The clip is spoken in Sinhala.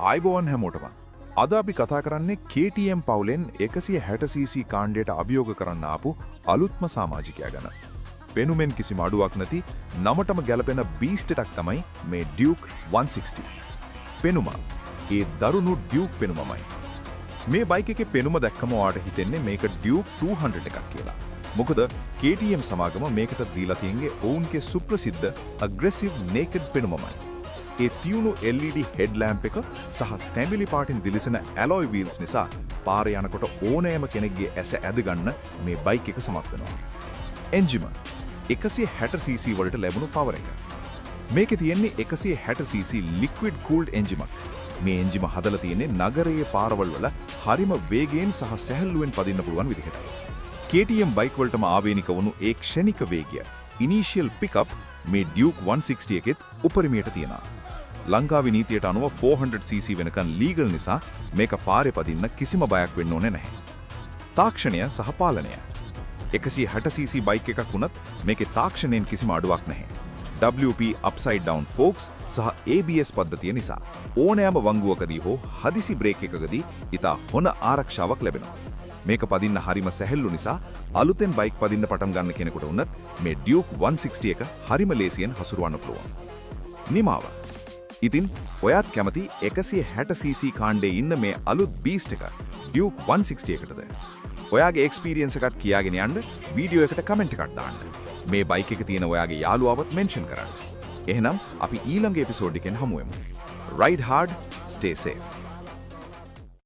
ආයුබෝවන් හැමෝටම. අද අපි කතා කරන්නේ KTM පවුලෙන් 160 cc කාණ්ඩයට අභියෝග කරන්න ආපු අලුත්ම සාමාජිකයා ගැන. පෙනුමෙන් කිසිම අඩුවක් නැති, නමටම ගැලපෙන බීස්ට් එකක් තමයි මේ Duke 160. පෙනුම ඒ දරුණු Duke පෙනුමමයි. මේ බයික් එකේ පෙනුම දැක්කම ඔයාට හිතෙන්නේ මේක Duke 200 එකක් කියලා. මොකද KTM සමාගම මේකට දීලා තියෙන්නේ ඔවුන්ගේ සුප්‍රසිද්ධ අග්‍රෙසිව් නේකඩ් පෙනුමමයි. ඒ තියුණු LED හෙඩ්ලෑම්ප් එක සහ තැඹිලි පාටින් දිලිසෙන ඇලොයි වීල්ස් නිසා පාර යනකොට ඕනෑම කෙනෙක්ගේ ඇස ඇද ගන්න මේ බයික් එක සමත් වෙනවා. එන්ජිම 160 cc වලට ලැබුණු පවර් එක. මේකේ තියෙන්නේ 160 cc liquid cooled එන්ජිමක්. මේ එන්ජිම හදලා තියෙන්නේ නගරයේ පාරවල් වල හරිම වේගයෙන් සහ සැහැල්ලුවෙන් පදින්න පුළුවන් විදිහටයි. KTM bike වලටම ආවේනික වුණු ඒ ක්ෂණික වේගය, ඉනිෂියල් පිකප්, මේ Duke 160 එකෙත් උපරිමයට තියෙනවා. ලංකාවේ නීතියට අනුව 400 cc වෙනකන් ලීගල් නිසා මේක පාරේ පදින්න කිසිම බයක් වෙන්න ඕනේ නැහැ. තාක්ෂණය සහ පාලනය. 160 cc bike එකක් වුණත් මේකේ තාක්ෂණයෙන් කිසිම අඩුවක් නැහැ. WP upside down forks සහ ABS පද්ධතිය නිසා ඕනෑම වංගුවකදී හෝ හදිසි බ්‍රේක් එකකදී ඉතා හොඳ ආරක්ෂාවක් ලැබෙනවා. මේක පදින්න හරිම සැහැල්ලු නිසා අලුතෙන් බයික් පදින්න පටන් ගන්න කෙනෙකුට වුණත් මේ Duke 160 එක හරිම ලේසියෙන් හසුරුවන්න පුළුවන්. නිමාව. ඉතින් ඔයත් කැමති 160 cc කාණ්ඩේ ඉන්න මේ අලුත් බීස්ට් එක Duke 160 එකටද? ඔයාගේ එක්ස්පීරියන්ස් එකත් කියාගෙන යන්න වීඩියෝ එකට කමෙන්ට් එකක් දාන්න. මේ බයික් එක තියෙන ඔයාගේ යාළුවාවත් මෙන්ෂන් කරන්න. එහෙනම් අපි ඊළඟ එපිසෝඩ් එකෙන් හමු වෙමු. Ride hard, stay safe.